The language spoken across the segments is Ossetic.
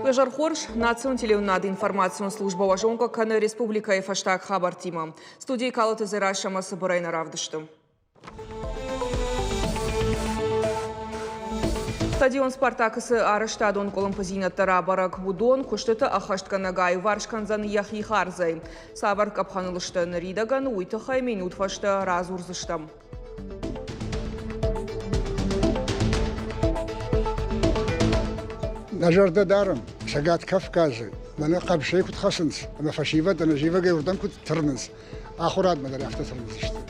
Уе зӕр хорз, национ телеуынынады информацион службӕ уӕ зонгӕ кӕны республикӕйы фӕстаг хабӕрттимӕ. Студийы Калоты Дзерассӕ ӕмӕ цыбырӕй нӕ равдысты. Стадион «Спартак»-ы цы арӕзтадон къуылымпыдзинӕдтӕ рабӕрӕг, уыдон куыстыты ӕххӕстгӕнӕг аиуварс кӕндзӕн йӕхи хардзӕй. Цавӕр къӕпхӕныл сты ныридӕгӕн, уый тыххӕй минут фӕстӕ радзурдзыстӕм. Нӕ зӕрдӕ дарӕм, Цӕгат Кавказы мӕнӕ хъӕбысӕй куыд хӕцынц ӕмӕ фӕсивӕд ӕнӕзивӕгӕй уырдӕм куыд тырнынц, ахуырадмӕ дӕр афтӕ тырндзысты.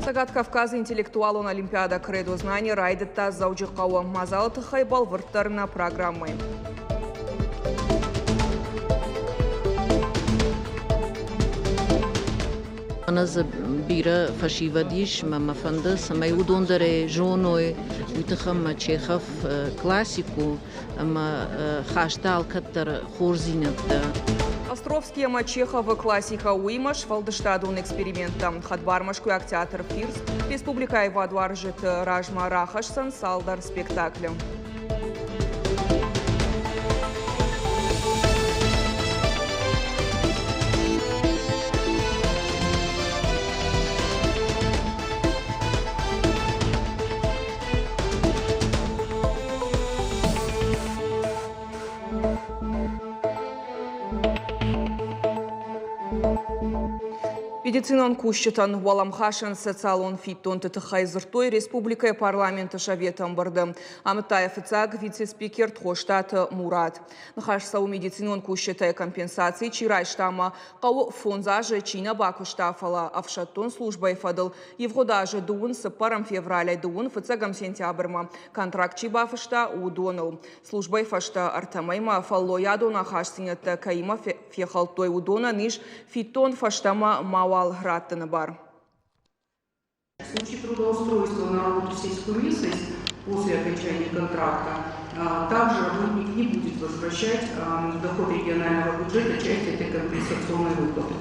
Цӕгат Кавказы интеллектуалон олимпиадӕ «Кредо знания» райдыдта Дзӕуджыхъӕуы. Мадзалы тыххӕй бӕлвырддӕр нӕ программӕйы. Ӕнӕ дзы бирӕ фӕсивӕд ис, ӕмӕ мӕ фӕнды, цӕмӕй уыдон дӕр ӕй зоной. Уый тыххӕй мӕ Чехов классик у ӕмӕ хаста алкӕддӕр хорздзинӕдтӕ. Островский ӕмӕ Чеховы классикӕ уыимӕ сфӕлдыстадон эксперименттӕ. Хӕдбар мӕскуыйаг театр «Фирс» республикӕйы аивадуарзджыты размӕ рахӕсдзӕн цалдӕр спектаклы. Медицинон кусджытӕн уӕлӕмхасӕн социалон фиддонты тыххӕй дзырдтой республикӕйы парламенты советы ӕмбырды. Амыдта йӕ фыццаг вице-спикер Тхостаты Мурат. Ныхас цӕуы медицинон кусджытӕй компенсаци чи райста ӕмӕ хъӕуы фондз азы чи нӕ бакуыста, фӕлӕ ӕфсӕддон службӕйы фӕдыл ивгъуыд азы дыууын цыппӕрӕм февралӕй дыууын фыццӕгӕм сентябрмӕ контракт чи бафыста, уыдоныл. Службӕйы фӕстӕ ӕртӕ мӕймӕ фӕллойадон ахастдзинӕдтӕ кӕимӕ фехӕлдтой, уыдонӕн ис фиддон фӕстӕмӕ мауал раттыны бар. В случае трудоустройства на работу в сельскую местность после окончания контракта также работник не будет возвращать доход регионального бюджета часть этой компенсационной выплаты.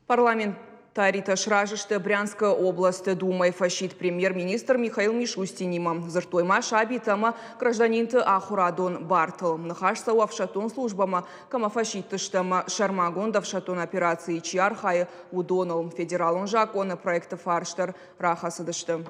Парламентаритӕ сразы сты Брянскы областы Думӕйы фӕсидт премьер-министр Михаил Мишустинимӕ. Дзырдтой ма сабитӕ ӕмӕ гражданинты ахуырадон бартыл. Ныхас цӕуы ӕфсӕддон службӕмӕ, кӕмӕ фӕсидтысты ӕмӕ сӕрмагонд ӕфсӕддон операцийы чи архайы, уыдоныл. Федералон закъоны проекты фарс дӕр рахӕцыдысты.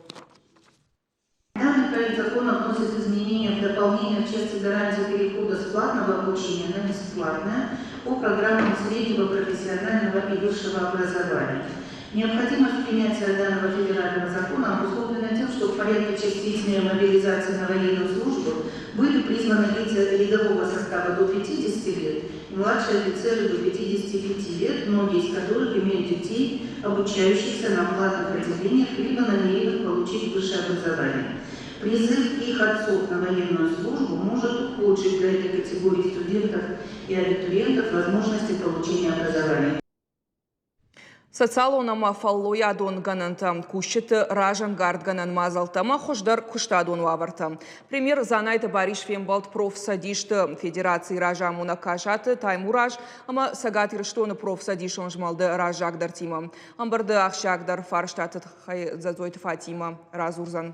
Данный проект закона вносит изменения в дополнение в части гарантии перехода с платного обучения на бесплатное по программам среднего профессионального и высшего образования. Необходимость принятия данного федерального закона обусловлена тем, что в порядке частичной мобилизации на военную службу были призваны лица рядового состава до 50 лет и младшие офицеры до 55 лет, многие из которых имеют детей, обучающихся на платных отделениях либо намеренных получить высшее образование. Призыв их отцов на военную службу может ухудшить для этой категории студентов и абитуриентов возможности получения образования. Социалон ӕмӕ фӕллойадон гӕнӕнтӕ, кусджыты разӕнгардгӕнӕн мадзӕлттӕ ӕмӕ хуыздӕр куыстадон уавӕртӕ. Премьер Дзанайты Барис фембӕлд профцӕдисты федерацийы разамонӕг Касаты Таймураз ӕмӕ Цӕгат Ирыстоны профцӕдисон змӕлды раззагдӕртимӕ. Ӕмбырды ахсджиагдӕр фарстаты тыххӕй Дзӕдзойты Фатимӕ радзурдзӕн.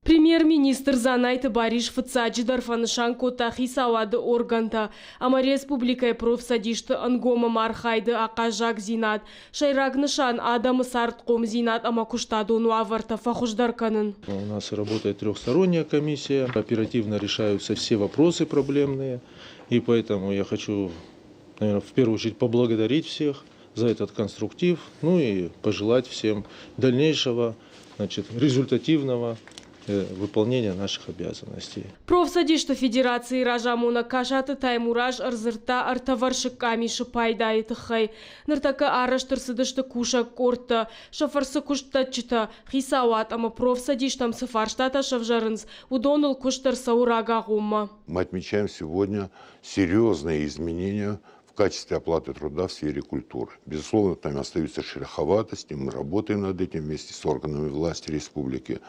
Премьер-министр Дзанайты Барис фыццаджыдӕр фӕнысан кодта хицауады органтӕ ӕмӕ республикӕйы профцӕдисты ӕнгом ӕмархайды ахъаззагдзинад, сӕйраг нысан адӕмы цардхъомдзинад ӕмӕ куыстадон уавӕртӕ фӕхуыздӕр кӕнын. У нас работает трехсторонняя комиссия, оперативно решаются все вопросы проблемные, и поэтому я хочу, наверное, в первую очередь поблагодарить всех за этот конструктив, ну и пожелать всем дальнейшего, значит, результативного выполнения наших обязанностей. Профцӕдисты Федерацийы разамонӕг Касаты Таймураз ӕрдзырдта ӕртӕвӕрсыг къамисы пайдайы тыххӕй. Ныртӕккӕ арӕзт ӕрцыдысты кусӕг къордтӕ, сӕ фӕрцы куыстдӕтджытӕ, хицауад ӕмӕ профцӕдистӕм цы фарстатӕ сӕвзӕрынц, уыдоныл куыст ӕрцӕуы рагагъоммӕ. Мы отмечаем сегодня серьезные изменения в качестве оплаты труда в сфере культуры. Безусловно, там остаются шероховатости, мы работаем над этим вместе с органами власти республики.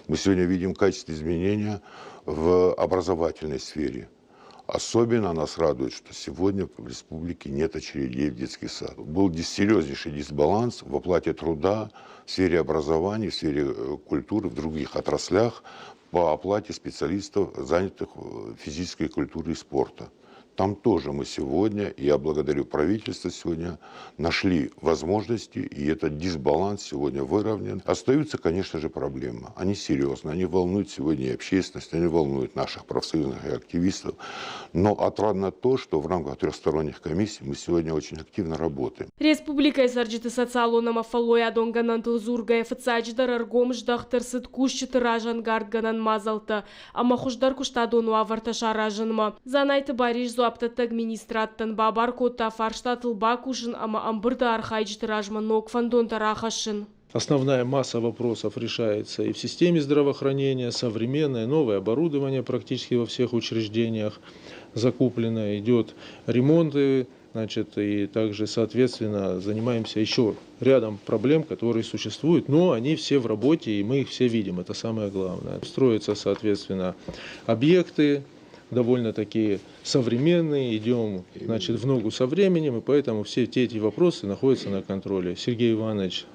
Мы сегодня видим качество изменения в образовательной сфере. Особенно нас радует, что сегодня в республике нет очередей в детский сад. Был серьезнейший дисбаланс в оплате труда в сфере образования, в сфере культуры, в других отраслях. по оплате специалистов, занятых в физической культуре и спорта. Там тоже мы сегодня, я благодарю правительство сегодня, нашли возможности, и этот дисбаланс сегодня выровнен. Остаются, конечно же, проблемы. Они серьезные, они волнуют сегодня и общественность, они волнуют наших профсоюзных и активистов. Но отрадно то, что в рамках трехсторонних комиссий мы сегодня очень активно работаем. Республикӕйы цӕрджыты социалон ӕмӕ фӕллойадон гӕнӕнтыл дзургӕйӕ фыццаджыдӕр ӕргом здӕхт ӕрцыд кусджыты разӕнгардгӕнӕн мадзӕлттӕ ӕмӕ хуыздӕр куыстадон уавӕртӕ саразынмӕ. Дзанайты Барис дзуапдӕттӕг министрадтӕн бабар кодта фарстатыл бакусын ӕмӕ ӕмбырды архайджыты размӕ ног фӕндонтӕ рахӕссын. Основная масса вопросов решается и в системе здравоохранения, современное, новое оборудование практически во всех учреждениях закуплено, идет ремонты, значит, и также, соответственно, занимаемся еще рядом проблем, которые существуют, но они все в работе, и мы их все видим, это самое главное. Строятся, соответственно, объекты, довольно-таки современные, идем, значит, в ногу со временем, и поэтому все эти вопросы находятся на контроле. Сергей Иванович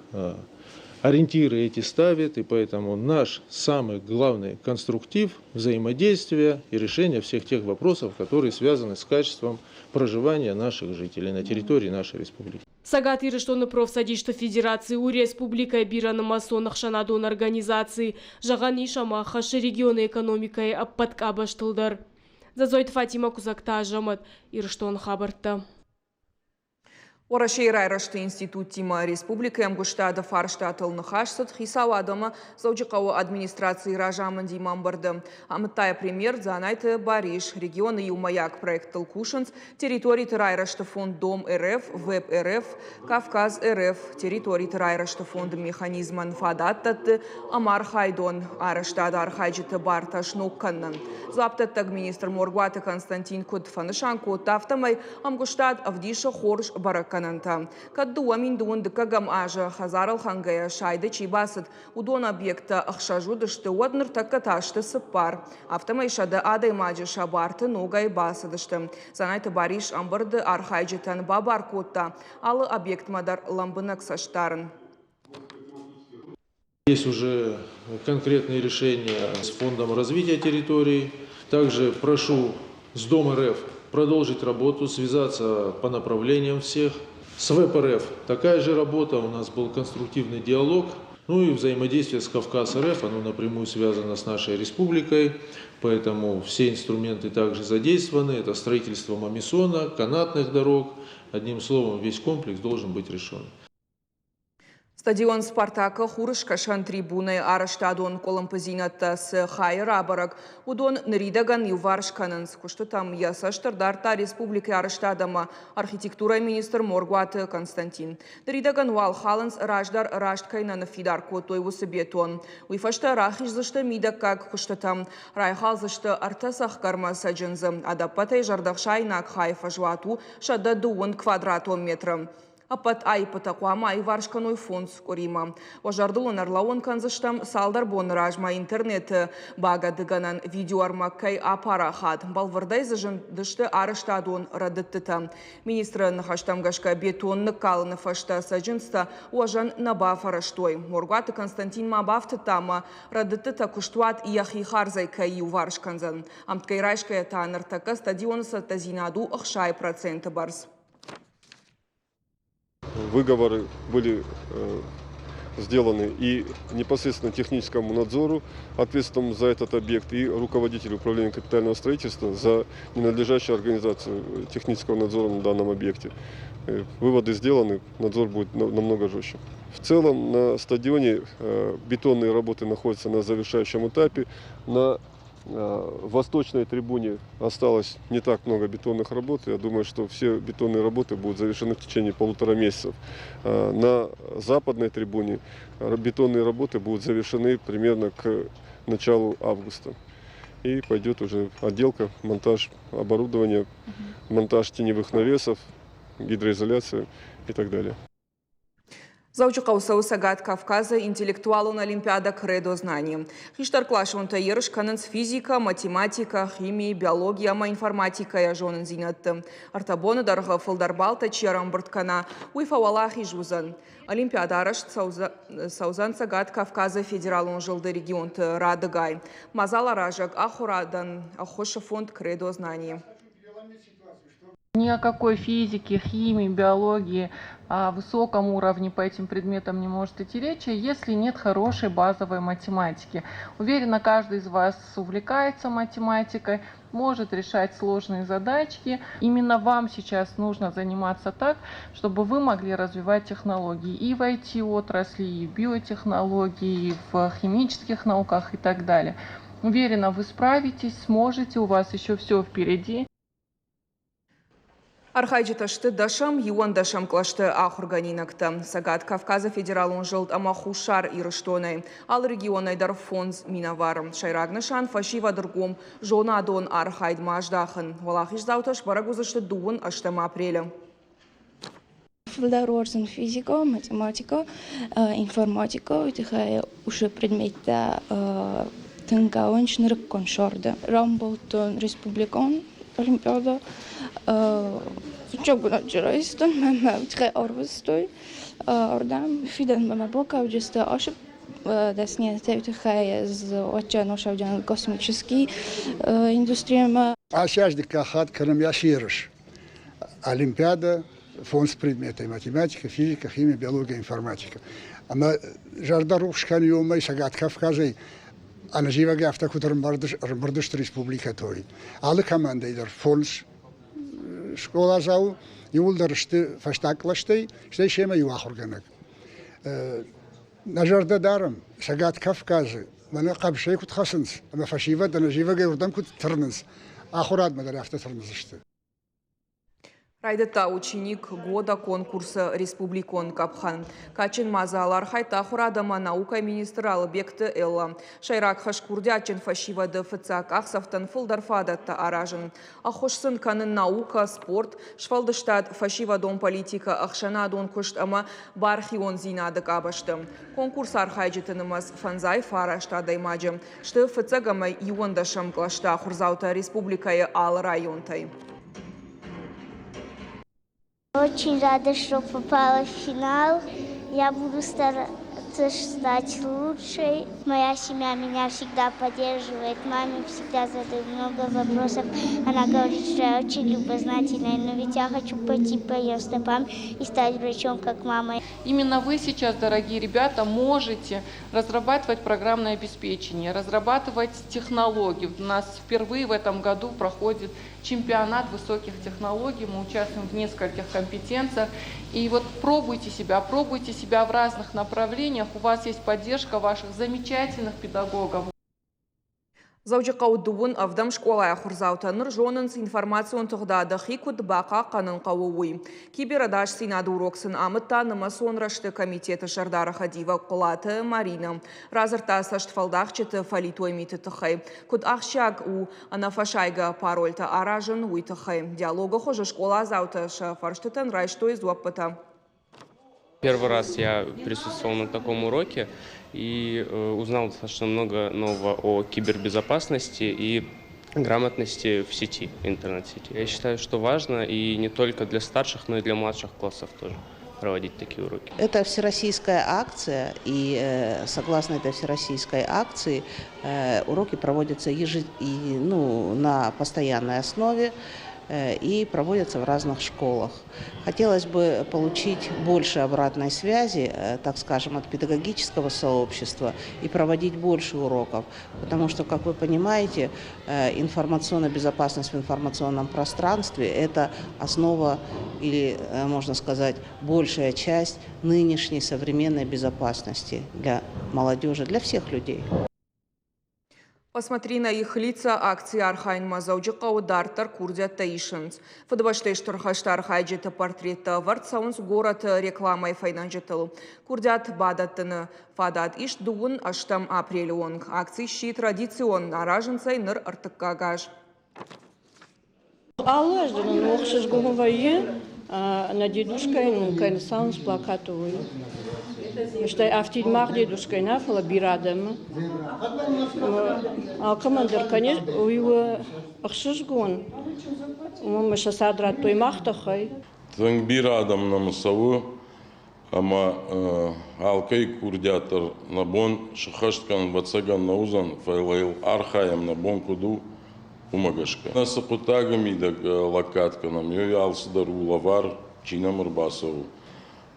ориентиры эти ставит, и поэтому наш самый главный конструктив взаимодействия и решения всех тех вопросов, которые связаны с качеством проживания наших жителей на территории нашей республики. Цӕгат Ирыстоны профцӕдисты федераци у республикӕйы бирӕнымӕцон ӕхсӕнадон организаци. Зӕгъӕн ис, ӕмӕ хӕссы регионы экономикӕйы ӕппӕт къабӕзтыл дӕр. Дзӕдзойты Фатимӕ Куыдзӕгты Азӕмӕт, Ирыстоны хабӕрттӕ. Уӕрӕсейы райрӕзты институттимӕ республикӕйы ӕмгуыстады фарстатыл ныхас цыд хицауад ӕмӕ Дзӕуджыхъӕуы администрацийы разамындимӕ ӕмбырды. Амыдта йӕ премьер Дзанайты Барис. Регионы иумӕйаг проекттыл кусынц территориты райрӕзты фонд Дом РФ, Веб РФ, Кавказ РФ, территориты райрӕзты фонды механизмӕн фадат дӕтты ӕмархайдон арӕзтады архайджыты бартӕ сног кӕнынӕн. Дзуапдӕттӕг министр Моргуаты Константин куыд фӕнысан кодта, афтӕмӕй ӕмгуыстад ӕвдисы хорз бӕрӕггӕнӕнтӕ. Кӕд 2000 дыккӕгӕм азы хӕдзарылхӕнгӕйӕ сайды чи бацыд, уыдон объекттӕ ӕхсӕз уыдысты, уӕд ныртӕккӕ та сты цыппар. Афтӕмӕй 100 адӕймаджы сӕ барты ногӕй бацыдысты. Дзанайты Барис ӕмбырды архайджытӕн бабар кодта алы объектмӕ дӕр лӕмбынӕг цӕст дарын. Есть уже конкретные решения с Фондом развития территорий. Также прошу с Дом РФ продолжить работу, связаться по направлениям всех. С ВПРФ такая же работа, у нас был конструктивный диалог. Ну и взаимодействие с Кавказ РФ, оно напрямую связано с нашей республикой, поэтому все инструменты также задействованы. Это строительство Мамисона, канатных дорог. Одним словом, весь комплекс должен быть решен. Стадион «Спартак»-ы хурыскӕсӕн трибунӕйы арӕзтадон къуылымпыдзинӕдтӕ цы хайы рабӕрӕг, уыдон ныридӕгӕн иуварс кӕнынц. Куыстытӕм йӕ цӕст ӕрдардта республикӕйы арӕзтад ӕмӕ архитектурӕйы министр Моргуаты Константин. Ныридӕгӕн уал халынц, раздӕр раст кӕй нӕ ныффидар кодтой, уыцы бетон. Уый фӕстӕ рахиздзысты мидӕггаг куыстытӕм, райхалдзысты ӕртӕ цӕхгӕрмӕ цӕджындзы. Ӕдӕппӕтӕй зӕрдӕхсаинаг хайы фӕзуат у 130 квадратон метры. Ӕппӕт аиппытӕ хъуамӕ аиварс кӕной фондз къуыримӕ. Уӕ зӕрдыл уын ӕрлӕууын кӕндзыстӕм, цалдӕр боны размӕ интернеты бӕгӕдыгӕнӕн видеоӕрмӕг кӕй апарахат. Бӕлвырдӕй дзы зындысты арӕзтадон рӕдыдтытӕ. Министры ныхӕстӕм гӕсгӕ бетон ныккалыны фӕстӕ цӕджындзтӕ уӕзӕн нӕ бафӕрӕзтой. Моргуаты Константин ма бафтыдта ӕмӕ рӕдыдтытӕ куыстуат йӕхи хардзӕй кӕй иуварс кӕндзӕн. Ӕмткӕй райсгӕйӕ та ныртӕккӕ стадионы цӕттӕдзинад у 60% бӕрц. Выговоры были сделаны и непосредственно техническому надзору, ответственному за этот объект, и руководителю управления капитального строительства за ненадлежащую организацию технического надзора на данном объекте. Выводы сделаны, надзор будет намного жестче. В целом на стадионе бетонные работы находятся на завершающем этапе. На восточной трибуне осталось не так много бетонных работ. Я думаю, что все бетонные работы будут завершены в течение полутора месяцев. На западной трибуне бетонные работы будут завершены примерно к началу августа. И пойдет уже отделка, монтаж оборудования, монтаж теневых навесов, гидроизоляция и так далее. Дзӕуджыхъӕуы цӕуы Цӕгат Кавказы интеллектуалон олимпиадӕ «Кредо знаний». Хистӕркъласонтӕ ерыс кӕнынц физикӕ, математикӕ, хими, биологи ӕмӕ информатикӕйӕ зонындзинӕдты. Ӕртӕ боны дӕргъы фылдӕр баллтӕ чи ӕрӕмбырд кӕна, уый фӕуӕлахиз уыдзӕн. Олимпиадӕ арӕзт цӕудзӕн Цӕгат Кавказы федералон зылды регионты радыгай. Мадзаларазӕг ахуырадӕн ӕххуысы фонд «Кредо знаний». Ни о какой физике, химии, биологии, о высоком уровне по этим предметам не может идти речи, если нет хорошей базовой математики. Уверена, каждый из вас увлекается математикой, может решать сложные задачки. Именно вам сейчас нужно заниматься так, чтобы вы могли развивать технологии и в IT-отрасли, и в биотехнологии, и в химических науках и так далее. Уверена, вы справитесь, сможете, у вас еще все впереди. Архайджытӕ сты дӕсӕм, иуӕндӕсӕм кълӕсты ахуыргӕнинӕгтӕ Цӕгат Кавказы федералон зылд ӕмӕ Хуссар Ирыстонӕй. Алы регионӕй дӕр фондз минӕвары. Сӕйраг нысан фӕсивӕды ргом зонадон архайдмӕ аздахын. Уӕлахиздзаутӕ сбӕрӕг уыдзысты дыууын ӕстӕм апрелы. Фылдӕр уарзын физикӕ, математикӕ, информатикӕ, уый тыххӕй уыцы предметтӕ тынг ӕууӕнч нырыккон сӕрды. Рамбылдтон республикон олимпиадӕ. Фыццаг бынат райстон, мӕ уый тыххӕй ӕрвыстой ардӕм. Фидӕнмӕ мӕ бакӕуджысты ацы дӕсныйӕдтӕ, уый тыххӕй ӕз уӕддӕр сӕвджын космический индустриямӕ. Ацы аз дыккаг хатт кӕнӕм йӕ ерыс. Олимпиада фондз предметӕй математикӕ, физикӕ, химия, биология, информатикӕ. Ӕмӕ зӕрдӕ рухс кӕны уымӕй Цӕгат Кавказӕй ӕнӕзивӕгӕй афтӕ куыд ӕрӕмбырд сты республикӕтой. Алы командӕйы дӕр фондз скъоладзауы иууылдӕр сты фӕстаг кълӕстӕй, стӕй семӕ иу ахуыргӕнӕг. Нӕ зӕрдӕ дарӕм, Цӕгат Кавказы мӕнӕ хъӕбысӕй куыд хӕцынц ӕмӕ фӕсивӕд ӕнӕзивӕгӕй уырдӕм куыд тырнынц, ахуырадмӕ дӕр афтӕ тырндзысты. Райдыдта ученик года конкурсы республикон къӕпхӕн. Кадджын мадзал архайдта ахуырад ӕмӕ наукӕйы министр Алыбегты Элла. Сӕйраг хӕс курдиатджын фӕсивӕды фыццаг къахдзӕфтӕн фылдӕр фадӕттӕ аразын. Ӕххуыс сын кӕнын наукӕ, спорт, сфӕлдыстад, фӕсивӕдон политикӕ, ӕхсӕнадон куыст ӕмӕ бархиондзинады къабӕзты. Конкурсы архайджыты нымӕц фӕндзай фараст адӕймаджы. Сты фыццаг ӕмӕ иуӕндӕсӕм кълӕсты ахуырдзаутӕ республикӕйы алы районтӕй. Очень рада, что попала в финал. Я буду стараться стать лучшей. Моя семья меня всегда поддерживает. Маме всегда задаю много вопросов. Она говорит, что я очень любознательная, но ведь я хочу пойти по ее стопам и стать врачом, как мама. Именно вы сейчас, дорогие ребята, можете разрабатывать программное обеспечение, разрабатывать технологии. У нас впервые в этом году проходит чемпионат высоких технологий, мы участвуем в нескольких компетенциях. И вот пробуйте себя в разных направлениях, у вас есть поддержка ваших замечательных педагогов. Дзӕуджыхъӕуы дыууын ӕвдӕм скъолайы ахуырдзаутӕ ныр зонынц информацион тыгъдады хи куыд бахъахъхъӕнын хъӕуы, уый. Киберӕдасдзинады урок сын амыдта нымӕцон рӕзты комитеты сӕрдары хӕдивӕг Хъуылаты Маринӕ. Радзырдта цӕстфӕлдахджыты фӕлитой миты тыххӕй, куыд ахсджиаг у ӕнӕфӕсайгӕ парольтӕ аразын, уый тыххӕй. Диалогы хуызы скъоладзаутӕ сӕ фӕрстытӕн райстой дзуӕппытӕ. Первый раз я присутствовал на таком уроке и узнал достаточно много нового о кибербезопасности и грамотности в сети, интернет-сети. Я считаю, что важно и не только для старших, но и для младших классов тоже проводить такие уроки. Это всероссийская акция, и согласно этой всероссийской акции уроки проводятся ну, на постоянной основе и проводятся в разных школах. Хотелось бы получить больше обратной связи, так скажем, от педагогического сообщества и проводить больше уроков, потому что, как вы понимаете, информационная безопасность в информационном пространстве – это основа или, можно сказать, большая часть нынешней современной безопасности для молодежи, для всех людей. Посмотри на их лица акцийы архайынмӕ Дзӕуджыхъӕуы дарддӕр курдиӕттӕ исынц. Фыдыбӕстӕйы Стыр хӕсты архайджыты портреттӕ ӕвӕрд цӕуынц горӕты рекламӕйы фӕйнӕджытыл. Курдиат бадӕттыны фадат ис дыууын ӕстӕм апрелы онг. Акци сси традицион, аразынц ӕй ныр ӕртыккаг аз. Алы аз дӕр нын ӕхсызгон вӕййы, нӕ дедушкайы нын кӕй ныцӕуынц плакаты, уый. Стӕй афтид мах дедушкӕй нӕ, фӕлӕ бирӕ адӕмы. Алкӕмӕн дӕр, конечно, уый у ӕхсызгон. Уымӕн сӕ цард радтой мах тыххӕй. Тынг бирӕ адӕм нӕм цӕуы ӕмӕ алкӕй курдиат дӕр нӕ бон сыххӕст кӕнын ӕвӕццӕгӕн нӕ уыдзӕн, фӕлӕ йыл архайӕм, нӕ бон куыд у, уымӕ гӕсгӕ. Нӕ цы хъуыддаджы мидӕг лӕггад кӕнӕм, уый алцыдӕр у лӕвар, чи нӕм ӕрбацӕуы,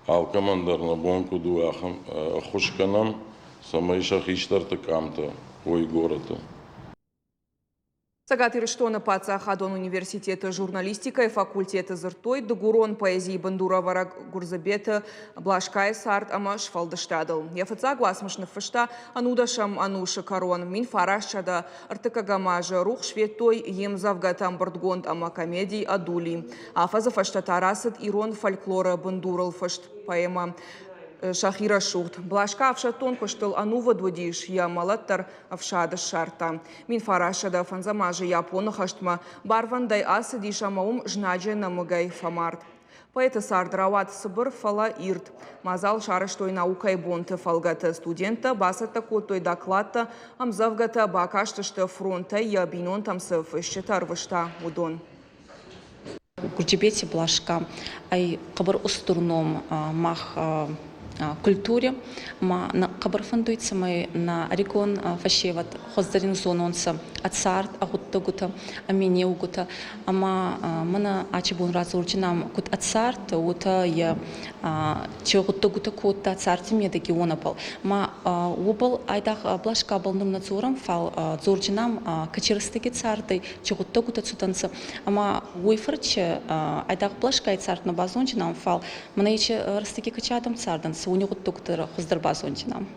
алкӕмӕн дӕр нӕ бон куыд у, ахӕм ӕххуыс кӕнӕм, цӕмӕй сӕ хистӕрты къамтӕ уой горӕты. Цӕгат Ирыстоны паддзахадон университеты журналистикӕйы факультеты дзырдтой дыгурон поэзийы бындурӕвӕрӕг Гуырдзыбеты Блашкайы цард ӕмӕ сфӕлдыстадыл. Йӕ фыццаг уацмыс ныффыста ӕнудӕсӕм ӕнусы кӕрон 1930 азы рухс федтой йе мдзӕвгӕтӕ ӕмбырдгонд ӕмӕ комеди «Адули». Афӕдзы фӕстӕ та рацыд ирон фольклоры бындурыл фыст поэмӕ «Сӕхи рӕсугъд». Блашка ӕфсӕддон куыстыл ӕнувыд уыдис, йӕ мӕлӕт дӕр ӕфсады ссардта. 1905 азы Японы хӕстмӕ барвӕндӕй ацыдис ӕмӕ уым знаджы нӕмыгӕй фӕмард. Поэты цард рауад цыбыр, фӕлӕ ирд. Мадзал сарӕзтой наукӕйы бонты фӕлгӕты. Студенттӕ бацӕттӕ кодтой докладтӕ, ӕмдзӕвгӕтӕ, бакастысты фронтӕй йӕ бинонтӕм цы фысджытӕ ӕрвыста, уыдон. Гурджибети Блашка ӕй хъӕбӕр устур ном мах культури ма нӕ хъӕбӕр фӕндуй, цӕмӕй нӕ ӕригон фӕсевӕд хуӕздӕр ин зононцӕ ӕ цард, ӕ гъуддӕгутӕ, ӕ менеугутӕ. Ӕма мӕнӕ ачи бон радзордзинам, куд ӕ цард, уотӕ е ци гъуддӕгутӕ кодта царди медӕги, уонӕбӕл. Ма уобӕл айдагъ Блашкабӕл нур нӕ дзорӕн, фал дзордзинам кӕци рӕстӕги цардӕй, ци гъуддӕгутӕ цудӕнцӕ. Ӕма уой фӕрци айдагъ Блашкай цард нӕ базондзинан, фал мӕнӕ ечи рӕстӕги кӕци адӕм цардӕнцӕ, уони гъуддӕгутӕ хуӕздӕр базондзинан.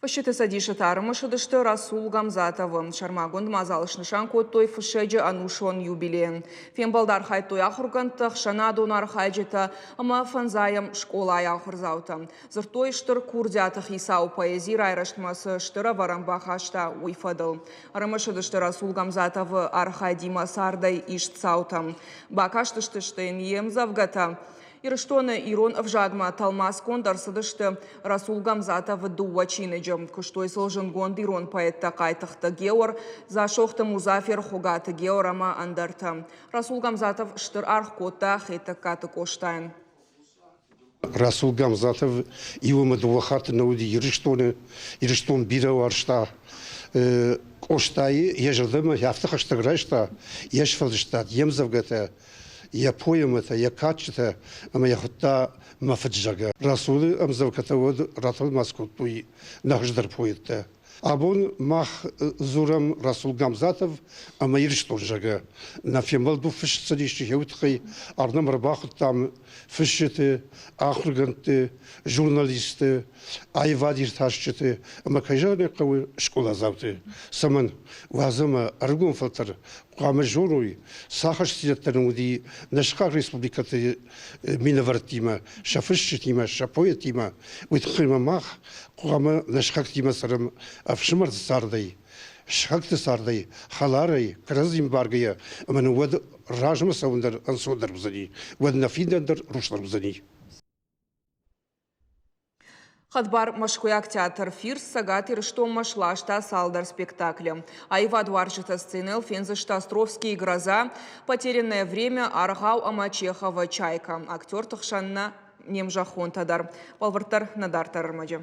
Фысджыты цӕдисы та ӕрымысыдысты Расул Гамзатовы. Сӕрмагонд мадзал снысан кодтой фыссӕджы ӕнусон юбилейӕн. Фембӕлд архайдтой ахуыргӕндтӕ, ӕхсӕнадон архайджытӕ ӕмӕ фӕндзайӕм скъолайы ахуырдзаутӕ. Дзырдтой стыр курдиаты хицау поэзи райрӕзтмӕ цы стыр ӕвӕрӕн бахаста, уый фӕдыл. Ӕрымысыдысты Расул Гамзатовы архайдимӕ цардӕй ист цаутӕ. Бакастысты сты йын йе мдзӕвгӕтӕ. Ирыстоны ирон ӕвзагмӕ тӕлмацгонд ӕрцыдысты Расул Гамзатовы дыууӕ чиныджы. Куыстой сыл зындгонд ирон поэттӕ Хъайтыхъты Геор, Дзасохты Музафер, Хуыгаты Геор ӕмӕ ӕндӕртӕ. Расул Гамзатов стыр аргъ кодта Хетӕгкаты Къостайӕн. Расул Гамзатов иу ӕмӕ дыууӕ хатты нӕ уыди Ирыстоны. Ирыстон бирӕ уарзта. Къостайы йӕ зӕрдӕмӕ афтӕ хӕстӕг райста йе сфӕлдыстад, йе мдзӕвгӕтӕ, йӕ поэмӕтӕ, йӕ кадджытӕ ӕмӕ йӕ хуыдта мӕ фыд, зӕгъгӕ. Расулы ӕмдзӕвгӕтӕ уӕд ратӕлмац кодтой нӕ хуыздӕр поэттӕ. Абон мах дзурӕм Расул Гамзатов ӕмӕ Ирыстон, зӕгъгӕ. Нӕ фембӕлд у фыст цӕдисы еу тыххӕй ардӕм ӕрбахуыдтам фысджыты, ахуыргӕндты, журналистты, аивадиртасджыты ӕмӕ, кӕй зӕгъын ӕй хъӕуы, скъоладзауты. Цӕмӕн? Уадз ӕмӕ ӕрыгон фӕлтӕр хъуамӕ зоной, цы ахастдзинӕдтӕ нын уыди нӕ сыхаг республикӕты минӕвӕрттимӕ, сӕ фысджытимӕ, сӕ поэттимӕ, уый тыххӕй ма мах хъуамӕ нӕ сыхӕгтимӕ цӕрӕм ӕфсымӕрты цардӕй, сыхӕгты цардӕй, хӕларӕй, кӕрӕдзи мбаргӕйӕ, ӕмӕ нын уӕд размӕ цӕуын дӕр ӕнцондӕр уыдзӕни, уӕд нӕ фидӕн дӕр рухсдӕр уыдзӕни. Хӕдбар мӕскуыйаг театр «Фирс» Цӕгат Ирыстонмӕ сласта цалдӕр спектаклы. Аивадуарзджытӕ сценӕйыл фендзысты Островскийы «Гроза», «Потерянное время», «Аргъау» ӕмӕ Чеховы «Чайка». Актерты хсӕн нӕ не мзӕххонтӕ дӕр. Бӕлвырддӕр нӕ дарддӕр ӕрмӕджы.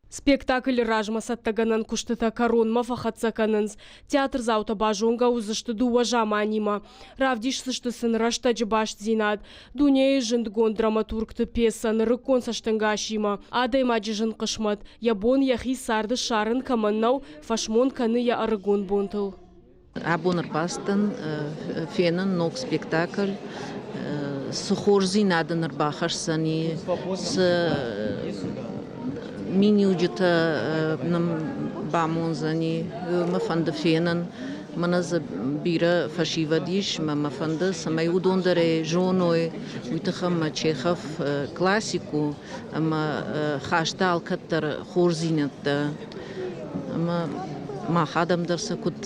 Спектаклы размӕ цӕттӕгӕнӕн куыстытӕ кӕронмӕ фӕхӕццӕ кӕнынц. Театрдзаутӕ базонгӕ уыдзысты дыууӕ заманимӕ. Равдисдзысты сын рӕстӕджы бастдзинад, дунейы зындгонд драматургты пьесӕ нырыккон цӕстӕнгасимӕ, адӕймаджы зын хъысмӕт, йӕ бон йӕхи царды ссарын кӕмӕн нӕу, фӕсмон кӕны йӕ ӕрыгон бонтыл. Абон ӕрбацыдтӕн фенын ног спектакль. Цы хорздзинад ын ӕрбахӕсдзӕни, цы миниуджытӕ нын бамондзӕни, мӕ фӕнды фенын. Мӕнӕ дзы бирӕ фӕсивӕд ис, мӕ мӕ фӕнды, цӕмӕй уыдон дӕр ӕй зоной. Уый тыххӕй мӕ Чехов классик у ӕмӕ хаста алкӕддӕр хорздзинӕдтӕ. Ӕмӕ мах адӕм дӕр сӕ куыд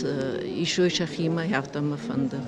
исой сӕхимӕ, афтӕ мӕ фӕнды.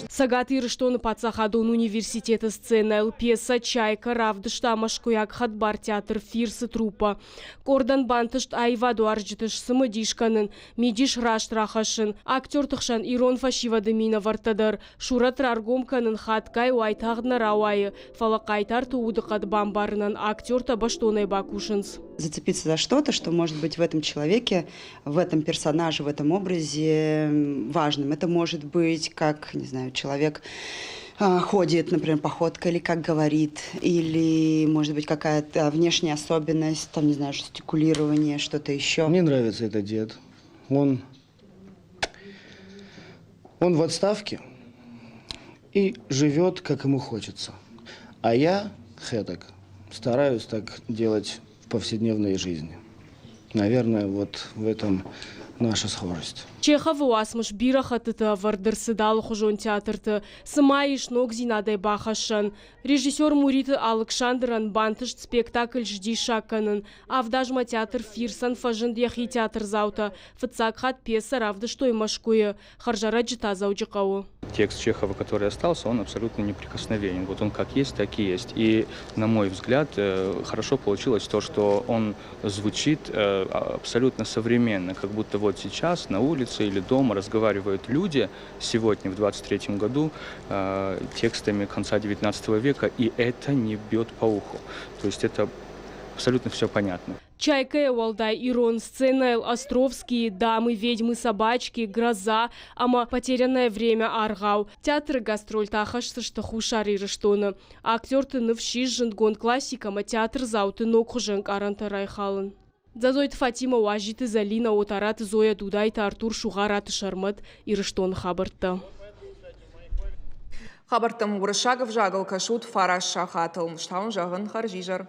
Цӕгат Ирыстоны паддзахадон университеты сценӕйыл пьесӕ «Чайка» равдыста мӕскуыйаг хӕдбар театр «Фирсы» труппӕ. Къордӕн бантыст аивадуарзджыты сцымыдис кӕнын, мидис раст рахӕссын. Актерты хсӕн ирон фӕсивӕды минӕвӕрттӕ дӕр сурӕт раргом кӕнын хатгай уайтагъд нӕ рауайы, фӕлӕ хъайтарты удыхъӕд бамбарынӕн актертӕ бӕстонӕй бакусынц. Зацепиться за что-то, что может быть в этом человеке, в этом персонаже, в этом образе важным. Это может быть, как, не знаю, человек ходит, например, походка, или как говорит, или, может быть, какая-то внешняя особенность, там, не знаю, жестикулирование, что-то еще. Мне нравится этот дед. Он в отставке и живет, как ему хочется. А я, Хетаг, стараюсь так делать в повседневной жизни. Наверное, вот в этом наша схожесть. Чеховы уацмыс бирӕ хӕттыты ӕвӕрд ӕрцыд алыхуызон театрты, цыма ис ногдзинадӕй бахӕссӕн. Режиссер Муриты Алыксандрӕн бантыст спектакль сдиссаг кӕнын. Авд азмӕ театр Фирсӕн фӕзынд йӕхи театрдзаутӕ. Фыццаг хатт пьесӕ равдыстой Мӕскуыйы, хӕрзӕрӕджы та Дзӕуджыхъӕуы. Текст Чехова, который остался, он абсолютно неприкосновенен. Вот он как есть, так и есть. И, на мой взгляд, хорошо получилось то, что он звучит абсолютно современно, как будто вот сейчас на улице или дома разговаривают люди сегодня, в 23 году, текстами конца 19 века, и это не бьет по уху. То есть это абсолютно все понятно. Чайка уӕлдай ирон сценӕйыл Островские, Дамы, ведьмы, собачки, Гроза ӕмӕ Потерянное время аргъау. Театры гастрольтӕ ахӕсдзысты Хуссар Ирыстоны. Актерты ныфс ис зындгонд классик ӕмӕ театрдзауты ног хуызы ӕнкъарӕнтӕ райхалын. Дзӕдзойты Фатимӕ, Уазиты Зӕлинӕ, Отараты Зоя, Дудайты Артур, Сугъараты Сӕрмӕт, Ирыстоны хабӕрттӕ. Хабӕрттӕм уырыссаг ӕвзагыл кӕсут фараст сахатыл. Стауын зӕгъын хӕрзизӕр.